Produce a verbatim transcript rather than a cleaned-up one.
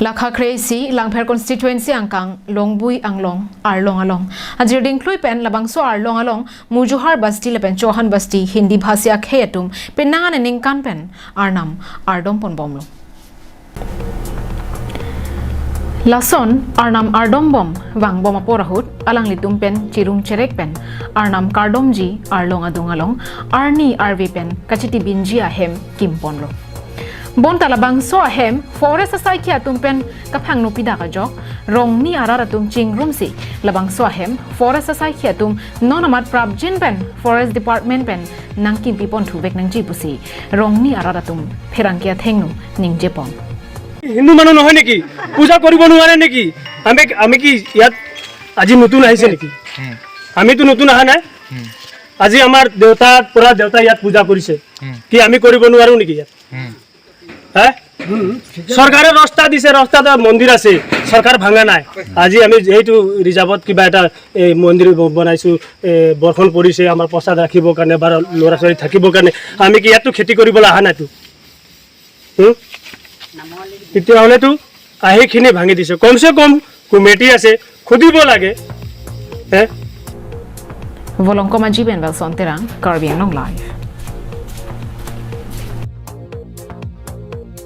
Lakha kre-isi, Langpher constituency angkang Longbui Anglong arlong along, ajir dingklui pen labangso arlong along Mujohar Basti lapen Chauhan Basti Hindi bhasi akhei atum penang an aningkan pen arnam ardom ponbomlo. Lason arnam ardom bom vangbom apor ahut alanglitum pen chirum cherek pen arnam kardomji arlong adung along arni arve pen kachitibinji ahem kimponlo. Bonta labangso ahem forest asaikhi atum pen kaphangno pidak ajok Rongni arat atum chingrumsi labangso ahem forest asaikhi atum non amat prapjin pen forest department pen nangkimpi ponthuvektangji pusi Rongni arat atum pherangke athengno ningjepon. Hindu মানুহ নহয় নেকি? পূজা কৰিব নোৱাৰে নেকি? আমি আমি কি ইয়াত আজি নতুন আহিছে নেকি? আমিতো নতুন অহা নাই। আজি আমাৰ দেউতাৰ পৰা দেউতাই ইয়াত পূজা কৰিছে। কি আমি কৰিব নোৱাৰো নেকি ইয়াত? হে? চৰকাৰে ৰাস্তা দিছে, ৰাস্তাত মন্দিৰ আছে, চৰকাৰ ভাঙা নাই। আজি আমি এইটো ৰিজাৰ্ভত কিবা এটা এই মন্দিৰ ব- বনাইছো, এ, বৰষুণ পৰিছে, আমাৰ প্ৰসাদ ৰাখিবৰ কাৰণে বা ল'ৰা ছোৱালী থাকিবৰ কাৰণে আমি কি ইয়াততো খেতি কৰিবলৈ অহা নাইতো? হুম? তেতিয়াহ'লেতো আহিখিনি ভাঙি দিছে। কমচে কম কমিটি আছে, সুধিব লাগে। হে? Volongkom Aji pen Welson Terang, Karbi Anglong Live.